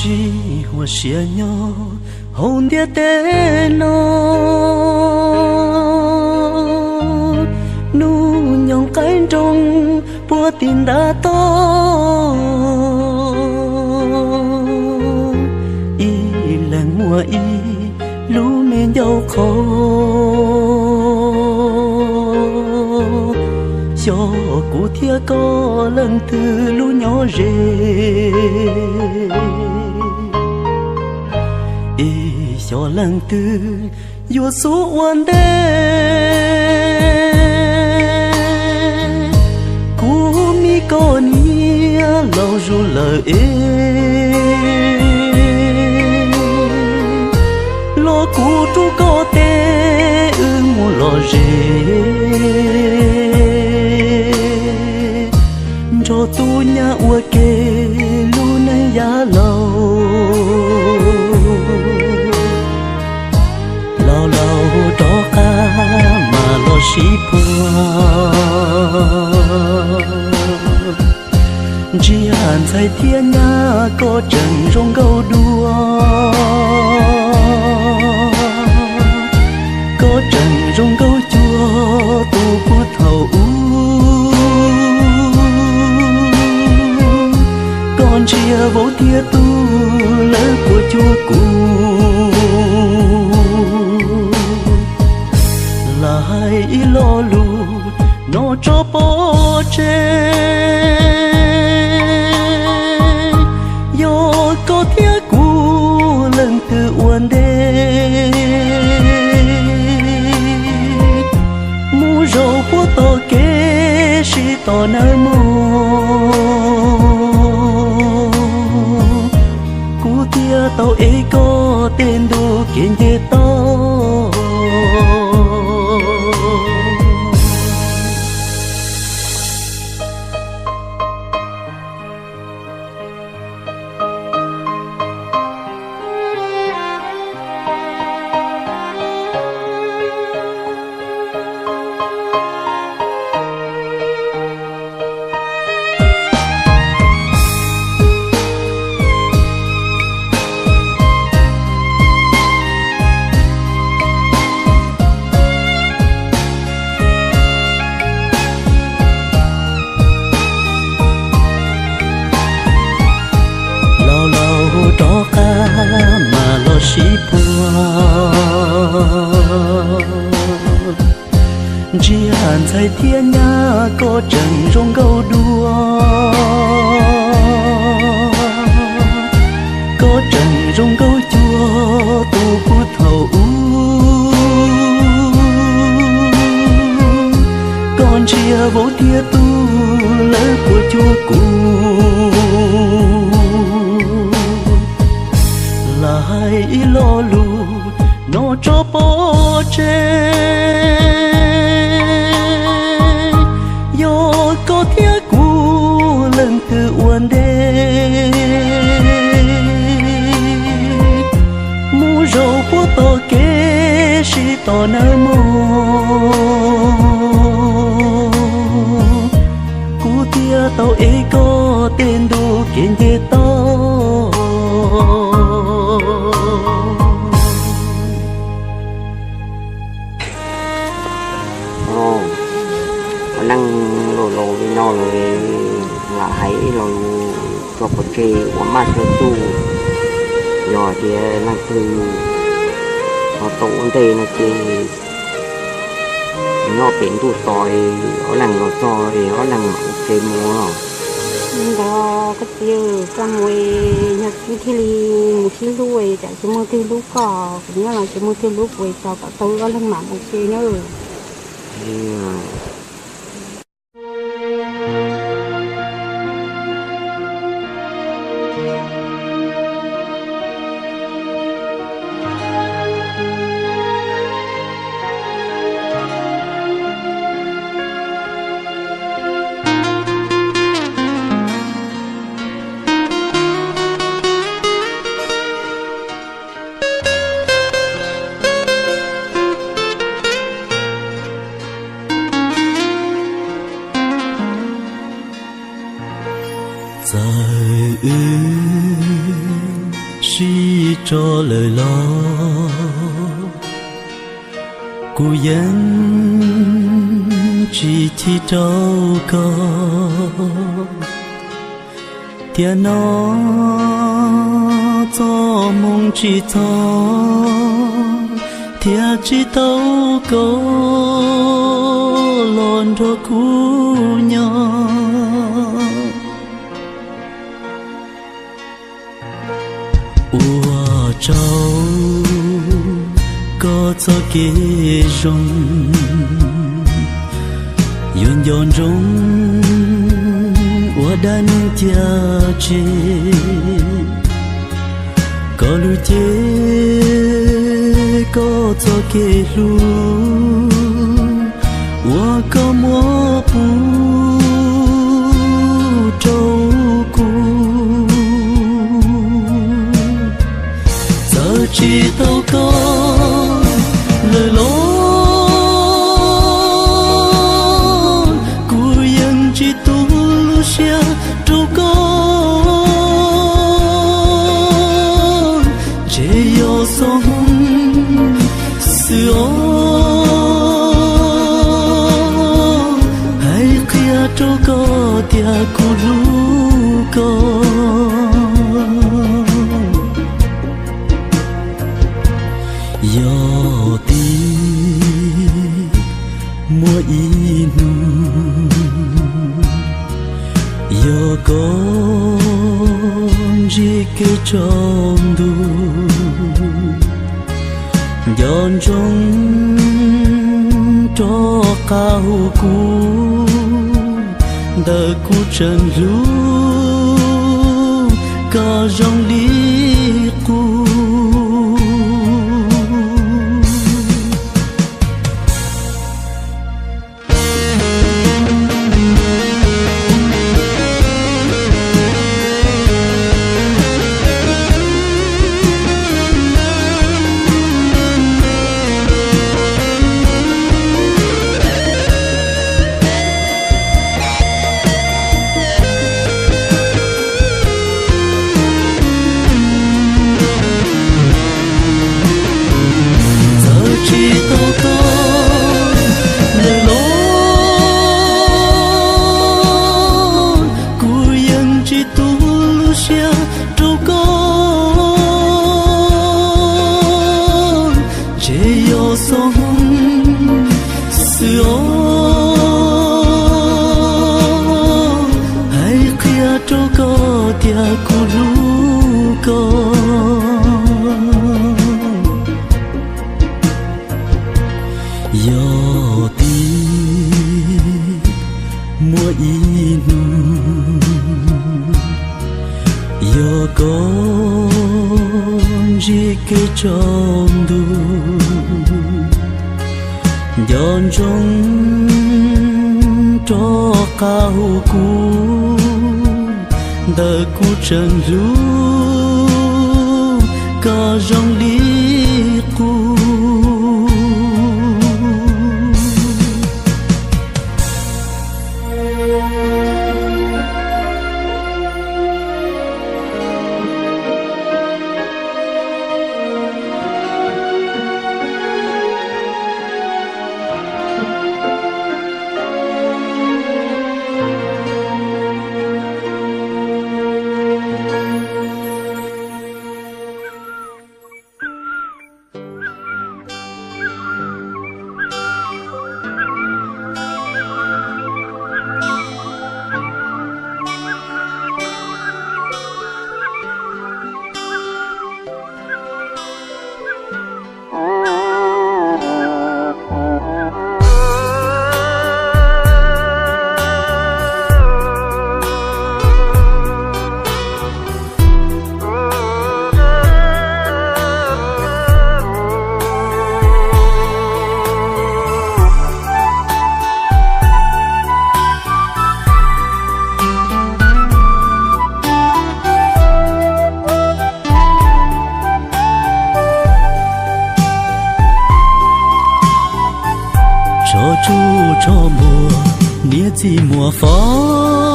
Sib huas siab nyob hauv ntiaj teb no, hnub nyoog qaib nroog puag tim ntav toj, ib leeg muaj ib lub me ncauj qho. Xyov kuv thiab koj leej twg lub nyob ze, es xyov leej twg yuav xub ua ntej. Kuv me koj niam laus zuj lawm es, los kuv rub koj tes wb mus lom zem, nrog tub nyab ua ke lub neej yav laus. Laus laus rov qab mas los sib puag, ntsia ntxhais thiab nyab koj tseem zoo nkauj dua, koj tseem zoo nkauj cuag tus puag thaum ub. Koj ntsia vauv thiab tub lawv puas cuag kuv, lam hais ib lo lus no tso pov tseg. Yog koj thiab kuv leej twg ua ntej, mus zaum puag tom kev sib tos nawb mog. Kuv thiaj tau ev koj tej ntu kev nce toj. Laus laus rov qab mas los sib puag, ntsia ntxhais thiab nyab koj tseem zoo nkauj dua, koj tseem zoo nkauj cuag tus puag thaum ub. Koj ntsia vauv thiab tub lawv puas cuag kuv, lam hais ib lo lus no tso pov tseg. Yog koj thiab kuv leej twg ua ntej, mus zaum puag tom kev sib tos nawb mog. Kuv thiaj tau ev koj tej ntu kev nce toj. Ua neej laus laus li no lawm, lam hais ib lo lus tso pov tseg ua maj tso tsuj. Yog tias leej twg ho tau ua ntej no ces nyob pem ntuj tos, ob leeg los txog es ob leeg ua ke mus los. Li ntawd koj txiv, koj mus es yog wb thiaj li mus sib hlub, tsam tsis muaj twg hlub koj, kuv nyob los tsis muaj twg hlub kuv, tso kom tau wb ob leeg mam mus ke nawb. tso lawm los kuv yeej tsis chim rau koj. Tiam no txoj hmoo tsis txog thiab tsis tau koj los nrog kuv nyob. Ua tsaug koj txoj kev zoo, yuav nco ntsoov ua dab neeg cia tseg. Koj lub cev koj txoj kev hlub uas koj muab pub rau kuv, txawm tsis tau koj lawm los kuv yeej tsis tu lub siab rau koj. Ntshe yog xob hmoo xwb os, hais qhia rau koj tias kuv hlub koj. Yog tias muaj ib hnub yog koj ntsib kev tsaus ntuj, nco ntsoov rov qab hu kuv, ntawm kuv tseem hlub koj zoo li qub. Txawm tsis tau koj lawm los kuv yeej tsis tu lub siab rau koj. Ntshe yog xob hmoo xwb os, hais qhia rau koj tias kuv hlub koj. Yog tias muaj ib hnub yog koj ntsib kev tsaus ntuj, nco ntsoov rov qab hu kuv, ntawm kuv tseem hlub koj zoo li qub. Tso tsuj tso npua, niam txiv muaj faus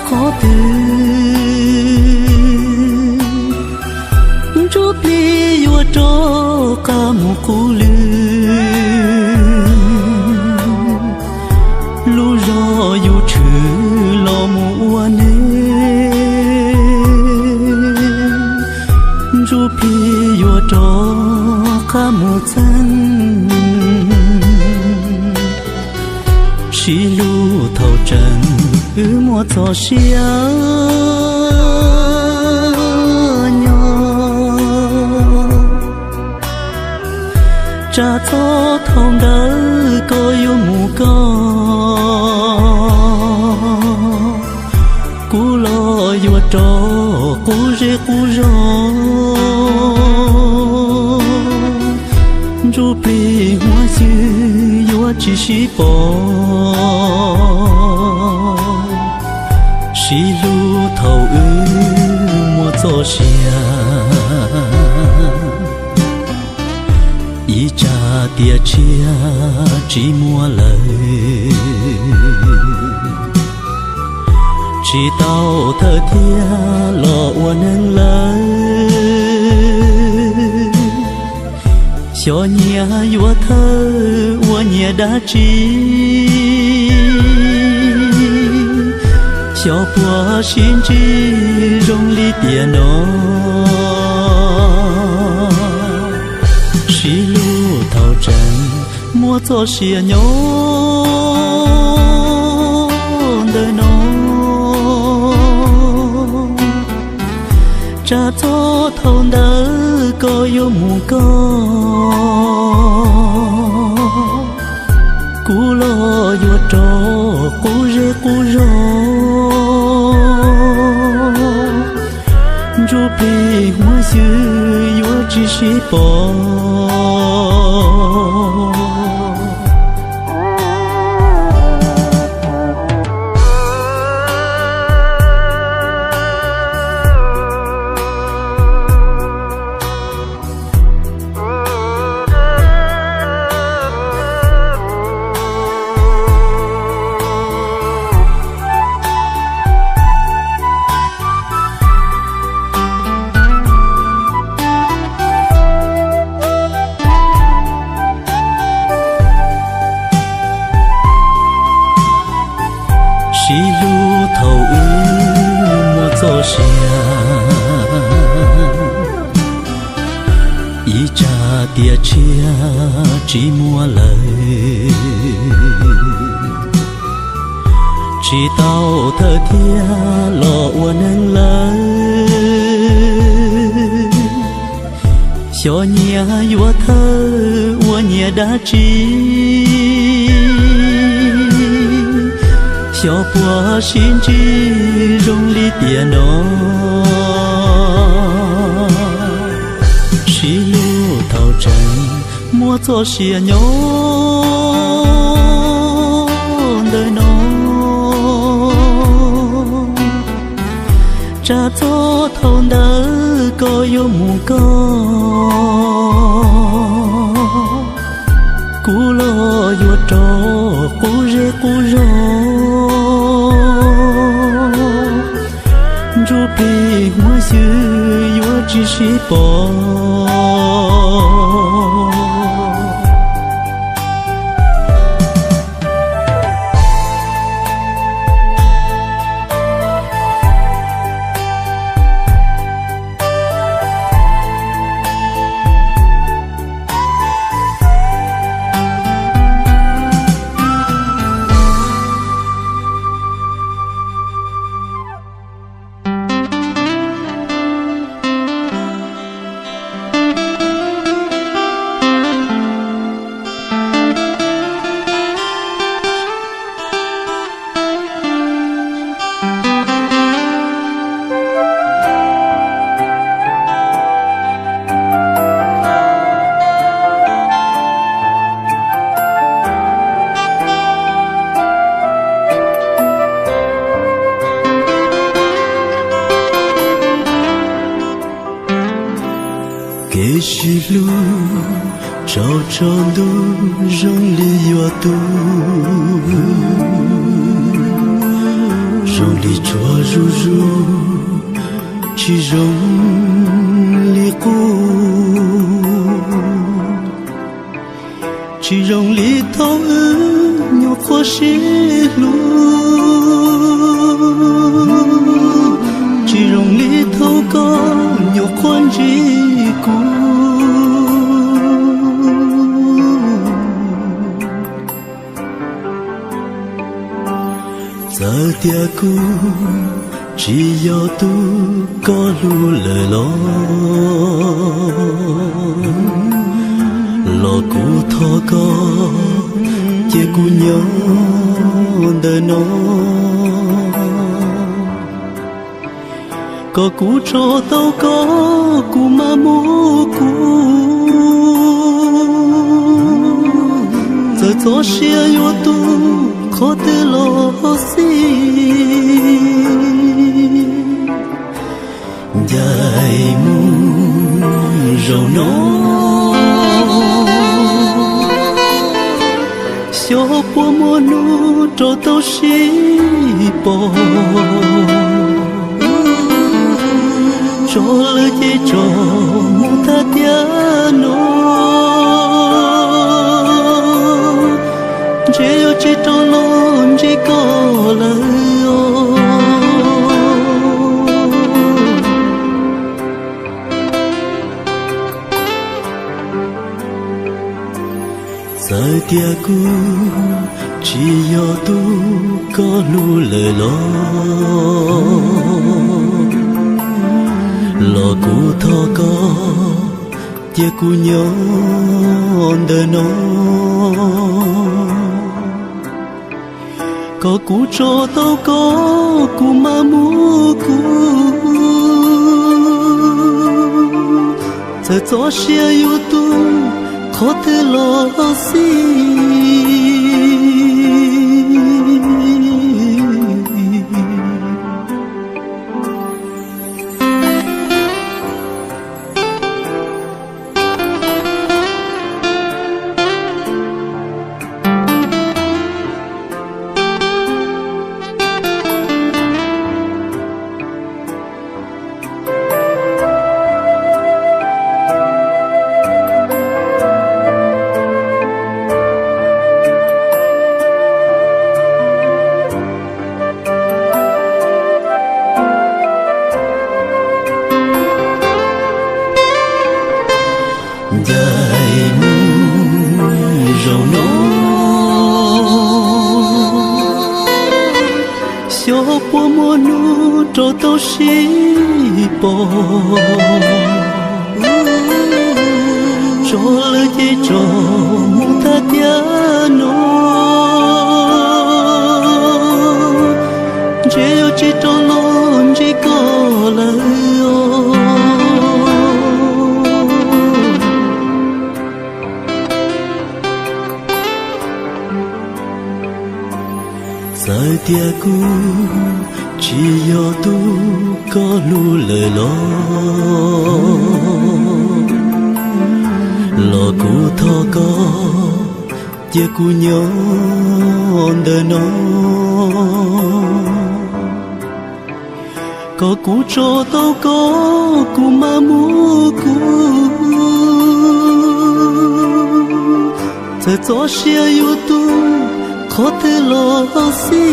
qhov twg, qub lwj, lub zog yus tshwm los mus ua neeg, ntsuj plig yuav rov qab mus txeeb. Sib hlub thaum tseem wb muaj txoj sia nyob, tsam txog thaum ntawd koj yuav mus koj, kuv los yuav rov qub zej qub zog, ntsuj plig huab xyw yuav tsis sib pom. Sib hlub thaum wb muaj txoj sia, ib tsam tiam tshiab tsis muaj lawm, tsis tau thawj thiab los ua neeg lawm. Xyov nyias yuav thawj ua nyias dab tsi, xyov puas sib ntsib zoo li tiam no. Sib hlub thaum tseem muaj txoj sia nyob ntawm no, tsam txog thaum ntawd koj yuav mus koj, kuv los yuav rov qub zej qub zog, ntsuj plig huab xyw yuav tsis sib pom. Sib hlub thaum wb muaj txoj sia, ib tsam tiam tshiab tsis muaj lawm, tsis tau thawj thiab los ua neeg lawm. Xyov nyias yuav thawj ua nyias dab tsi, xyov puas sib ntsib zoo li tiam no. Sib hlub thaum tseem muaj txoj sia nyob ntawm no, tsam txog thaum ntawd koj yuav mus koj, kuv los yuav rov qub zej qub zog, ntsuj plig huab xyw yuav tsis sib pom. Kev sib hlub tsaus tsaus ntuj zoo li yuav tu, zoo li tsuag zuj zus tsis zoo li qub. Tsis zoo li thaum wb nyuam qhuav sib hlub, tsis zoo li thaum koj nyuam qhuav ntsib kuv. Txawm tias kuv tsis yog tus koj hlub lawm los, los kuv thov koj cia kuv nyob ntawm no, kom kuv tso tau koj kuv mam mus kuv. Txawm txoj sia yuav tu qhov twg los xij, ncaim mus zaum no, xyov puas muaj hnub rov tau sib pom. Tso lawv ces tso mus tag tiam no, ntshe yuav tsis rov los ntsib koj lawm os. Txawm tias kuv tsis yog tus koj hlub lawm los, los kuv thov koj cia kuv nyob ntawm no, kom kuv tso tau koj kuv mam mus kuv. Txawm txoj sia yuav tu qhov twg los xij. Ncaim mus zaum no, xyov puas muaj hnub rov tau sib pom. Tso lawv ces tso mus tag tiam no, ntshe yuav tsis rov los ntsib koj lawm os. Txawm tias kuv tsis yog tus koj hlub lawm los, los kuv thov koj cia kuv nyob ntawm no, kom kuv tso tau koj kuv mam mus kuv. Txawm txoj sia yuav tu qhov twg los xij.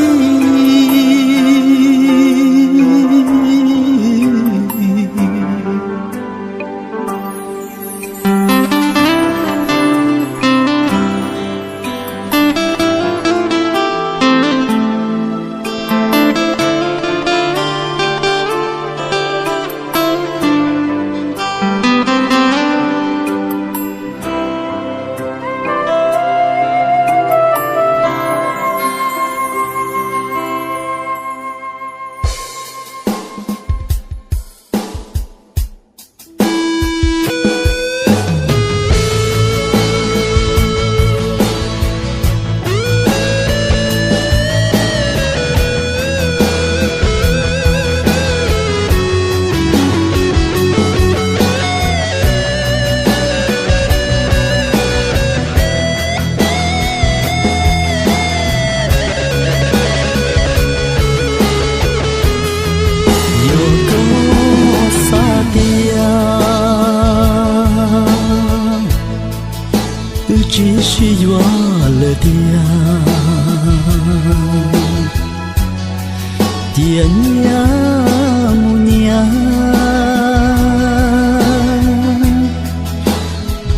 Nyias mus nyias,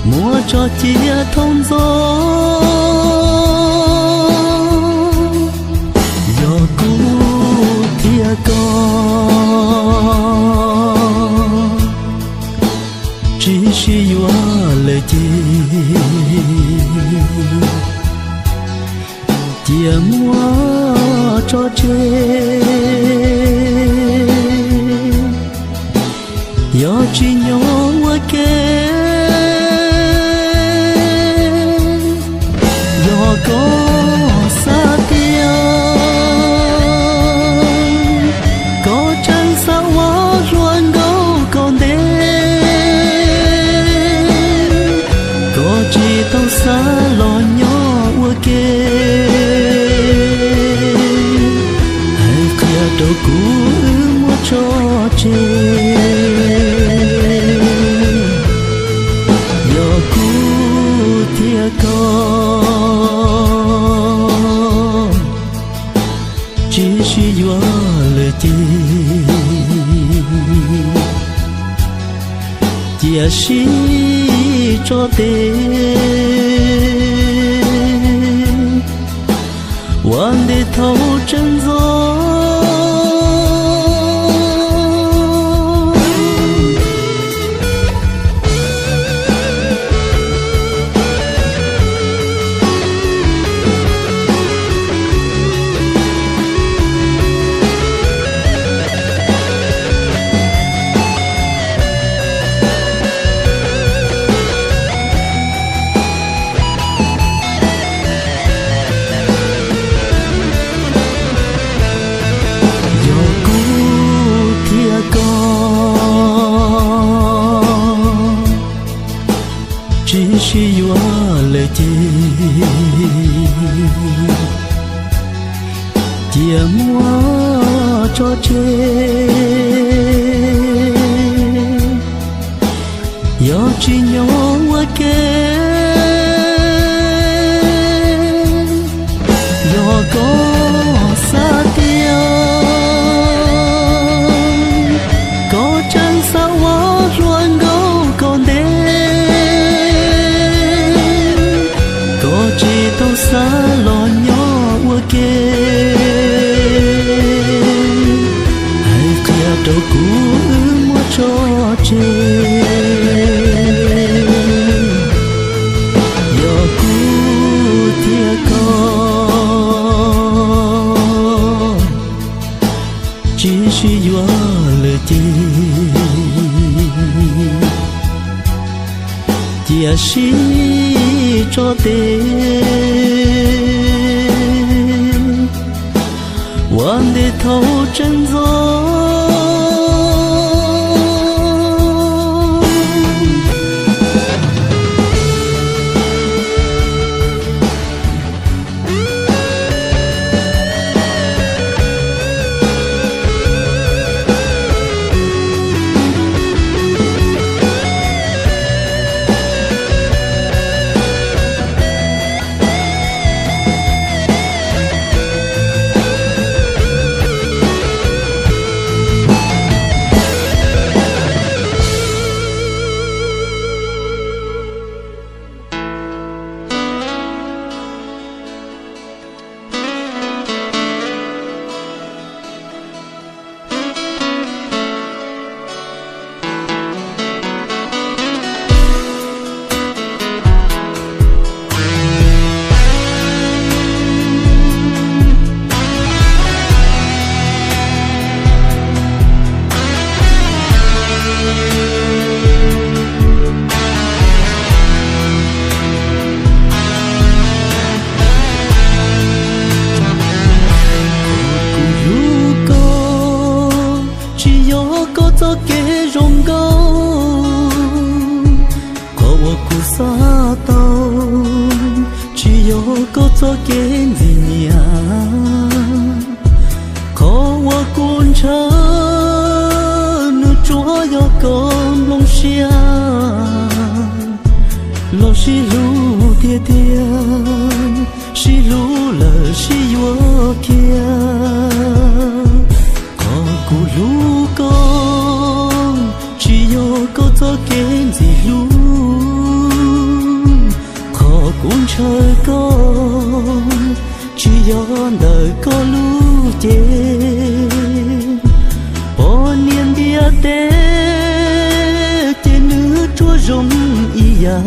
muab tso cia thoob ntxov. Yog kuv thiab koj tsis sib yuav lawm ces cia muab tso tseg. Yog tsis nyob ua ke, yog koj xav tias koj tseem xav ua hluas nkauj kom ntev, koj tsis tau xav los nyob ua ke. Hais qhia rau kuv wb muab tso tseg. Yog kuv thiab koj tsis sib yuav lawm ces cia sib tso tes ua ntej thaum tseem ntxov. Yog kuv thiab koj tsis sib yuav lawm ces cia muab tso tseg. Yog tsis nyob ua ke, yog koj xav tias koj tseem xav ua hluas nkauj kom ntev, koj tsis tau xav los nyob ua ke. Hais qhia rau kuv wb muab tso tseg. Yog kuv thiab koj tsis sib yuav lawm ces cia sib tso tes ua ntej thaum tseem ntxov. Kuv hlub koj tsis yog koj txoj kev zoo nkauj, qhov uas kuv xav tau tsis yog koj txoj kev ntxim nyiam. Qhov uas kuv ntshaw nws tsuas yog koj nplooj siab los sib hlub tiag tiag, sib hlub lawm sib yuav kiag. txoj kev ntxim hlub. Qhov kuv ntshaw koj tsis yog ntawm koj lub cev, poj niam ntiaj teb ces nws ruaj zoo ib yam.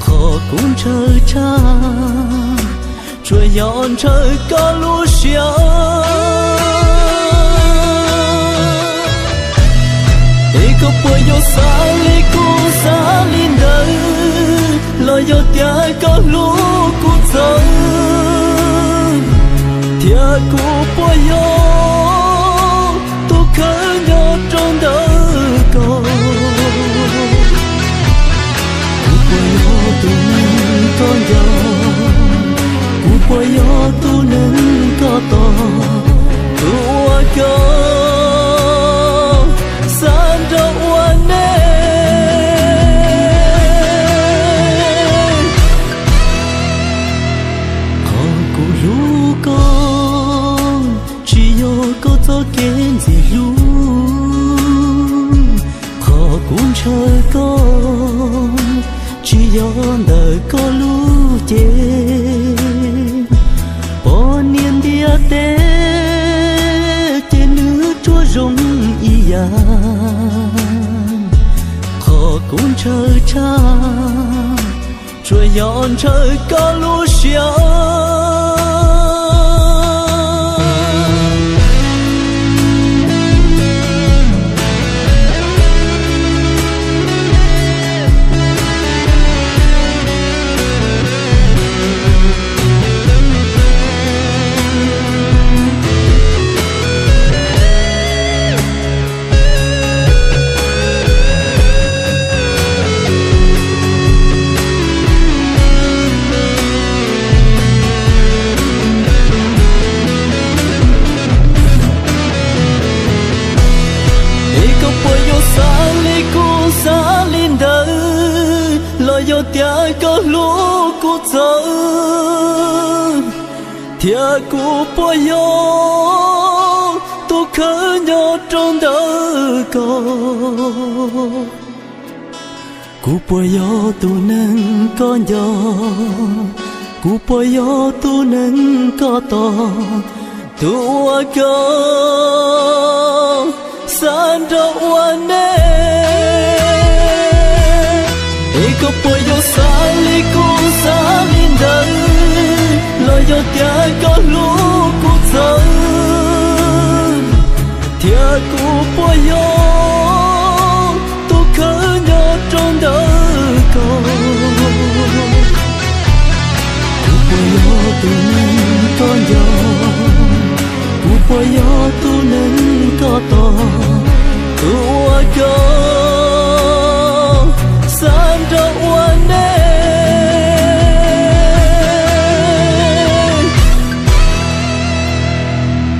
Qhov kuv ntshaw tshaj tsuas yog ntshaw koj lub siab. Es koj puas yuav xav li kuv xav li ntawd, los yog tias koj hlub kuv txawv, thiab kuv puas yog tus khawb nyob rau ntawm koj? Kuv puas yog tus neeg koj nco? Kuv puas yog tus neeg koj tos? Tus uas koj xav nrog ua neej. Qhov kuv hlub koj tsis yog koj txoj kev ntxim hlub. Qhov kuv ntshaw koj tsis yog ntawm koj lub cev, poj niam ntiaj teb ces nws ruaj zoo ib yam. Qhov kuv ntshaw tshaj tsuas yog ntshaw koj lub siab. Es koj puas yuav xav li kuv xav li ntawd, los yog tias koj hlub kuv txawv, thiab kuv puas yog tus khawb nyob rau ntawm koj? Kuv puas yog tus neeg koj nco? Kuv puas yog tus neeg koj tos? Tus uas koj xav nrog ua neej. Es koj puas yuav xav li kuv xav li ntawd, los yog tias koj hlub kuv txawv, thiab kuv puas yog tus khawb nyob rau ntawm koj? Kuv puas yog tus neeg koj nco? Kuv puas yog tus neeg koj tos? Tus uas koj xav nrog ua neej.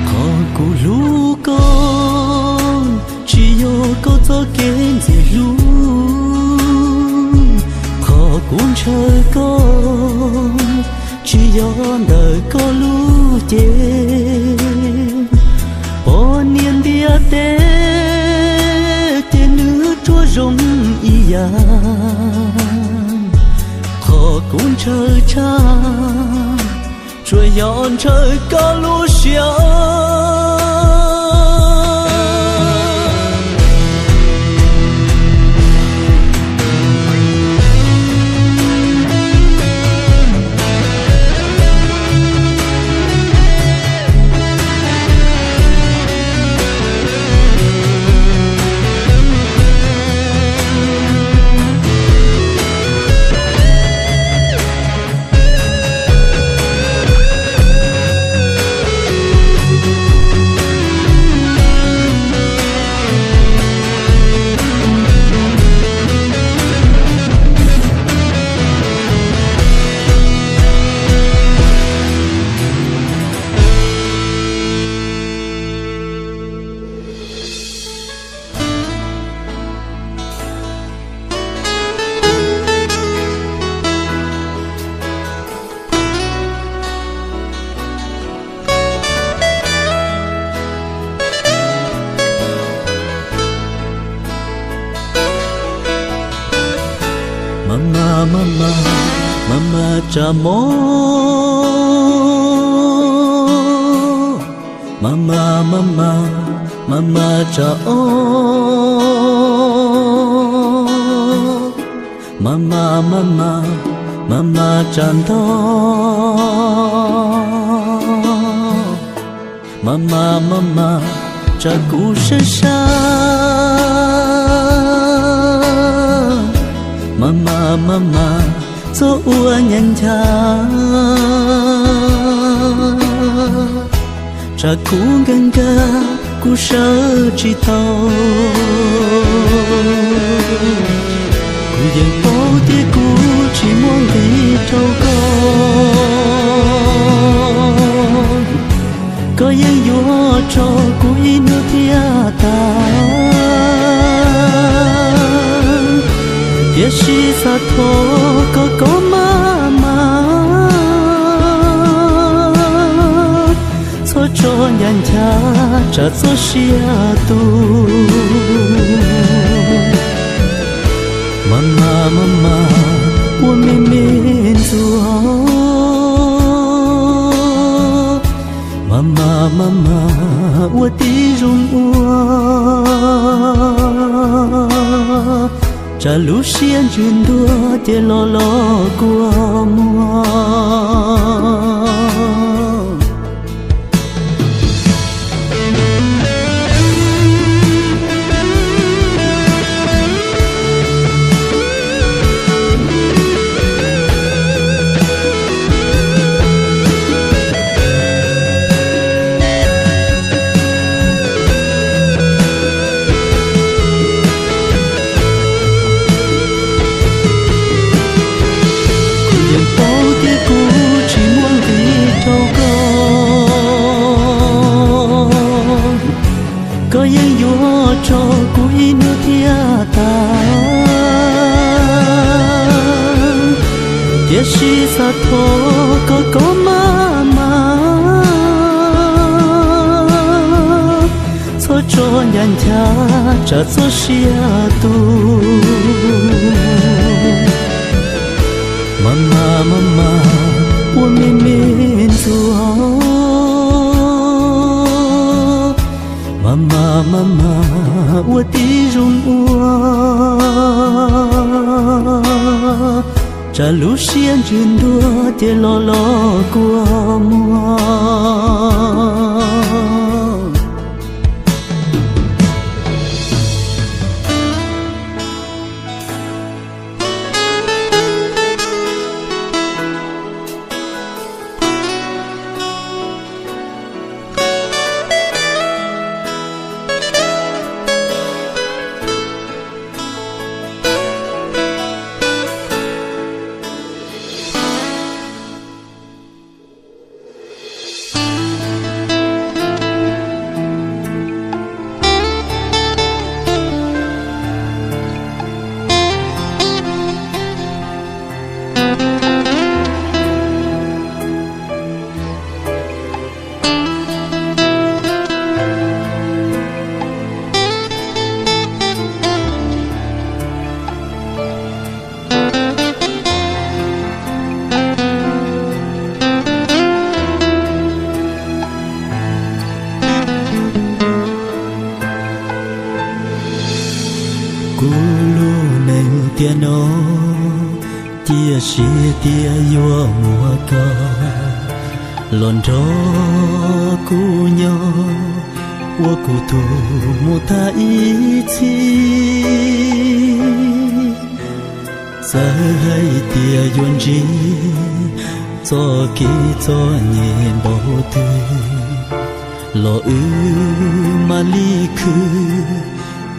Qhov kuv hlub koj tsis yog koj txoj kev ntxim hlub. Qhov kuv ntshaw koj tsis yog ntawm koj lub cev, poj niam ntiaj teb ces nws ruaj zoo ib yam. Qhov kuv ntshaw tshaj tsuas yog ntshaw koj lub siab. Mas mas mas mas mas tsa mob, mas mas mas mas mas mas tsa ob, mas mas mas mas mas mas tsa ntog, mas mas mas mas tsa kuv sab sab, mas mas mas mas txhob ua nyav nchav, tsa kuv nkag nkag kuv sawv tsis tau. Kuv yeej paub tias kuv tsis muaj nqis rau koj, koj yeej yuav tso kuv ib hnub thiaj tag. Tiam sis xav thov koj koj maj mam, txhob tso ncav nchav tsam txoj sia tu. Mas mas mas mas ua me me ntxuag, mas mas mas mas ua tib zoo ua, tsam lub siab ntsws ntuag ces los los kua muag. Kuv yeej paub tias kuv tsis muaj nqis rau koj, koj yeej yuav tso kuv ib hnub thiaj tag. Tiam sis xav thov koj koj maj mam, txhob tso ncav nchav tsam txoj sia tu. Mas mas mas mas ua me me ntxuag, mas mas mas mas ua tib zoo ua, tsam lub siab ntsws ntuag ces los los kua muag. Kuv lub neej tiam no cia siab tias yuav muaj koj los nrog kuv nyob, ua kuv tus mus tag ib txhis. Txawm hais tias yuav ntsib txoj kev txom nyem npaum twg los wb mam li khwv,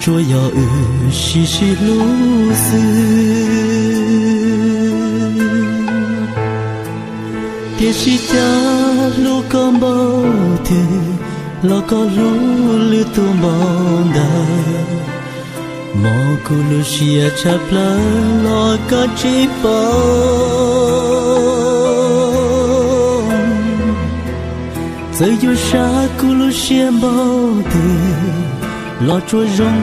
tsuas yog wb sib sib hlub xwb. Tiam sis cas hlub koj npaum twg los koj hlub lwm tus npaum ntawd. Mob kuv lub siab tshaj plaws los koj tsis paub. Txawm yuav sab kuv lub siab npaum twg los tsuas zoo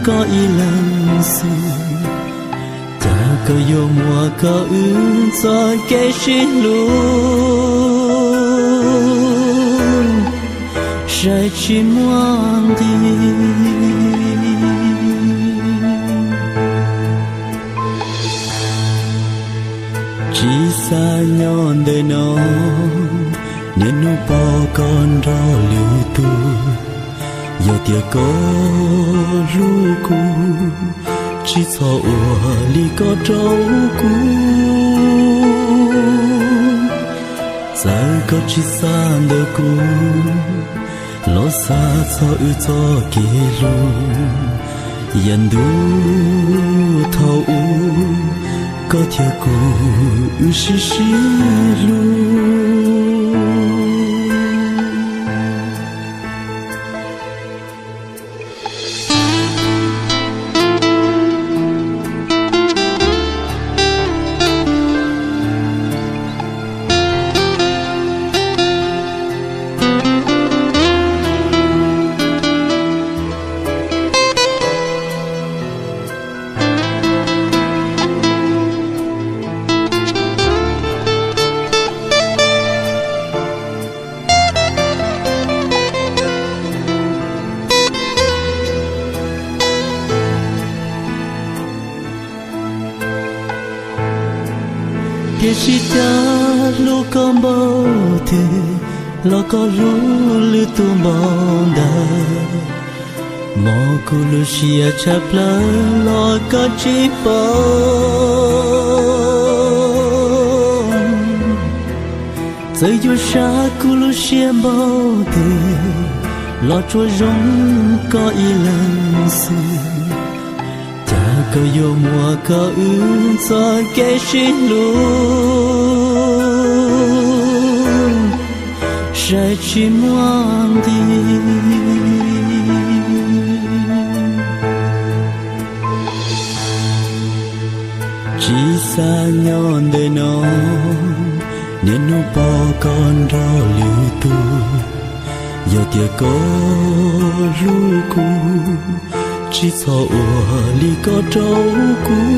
koj ib leeg xwb. Cas Koj yuav muab koj wb txoj kev sib hlub saib tsis muaj nqis. Tsis xav nyob ntawm no, niaj hnub pom koj nrog lwm tus. Yog tias koj hlub kuv, tsis txhob ua li koj rau kuv. Txawm koj tsis xav ntawm kuv, los xav txog wb txoj kev hlub. Yav ntuj thaum ub, koj thiab kuv wb sib sib hlub. Tiam sis cas hlub koj npaum twg los koj hlub lwm tus npaum ntawd. Mob kuv lub siab tshaj plaws los koj tsis pom. Txawm yuav sab kuv lub siab npaum twg los tsuas zoo koj ib leeg xwb. Cas koj yuav muab koj wb txoj kev sib hlub saib tsis muaj nqis. Tsis xav nyob ntawm no, niaj hnub pom koj nrog lwm tus. Yog tias koj hlub kuv, tsis txhob ua li koj rau kuv.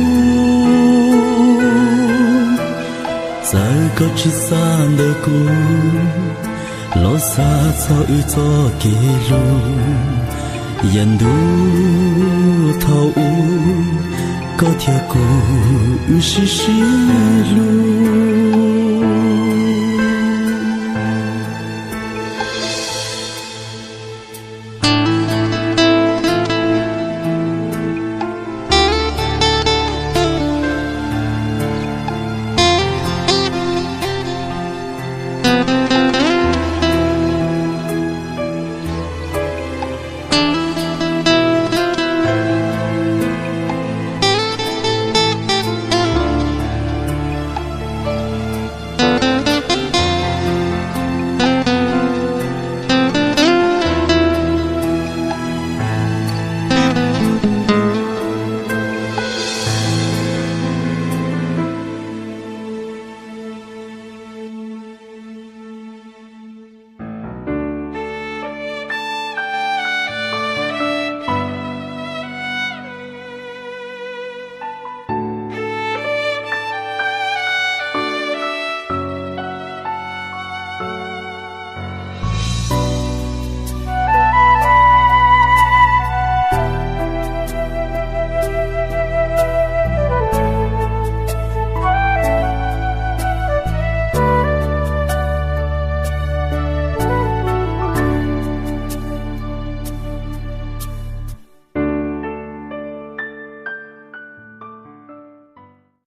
Txawm koj tsis xav ntawm kuv, los xav txog wb txoj kev hlub. Yav ntuj thaum ub, koj thiab kuv wb sib sib hlub.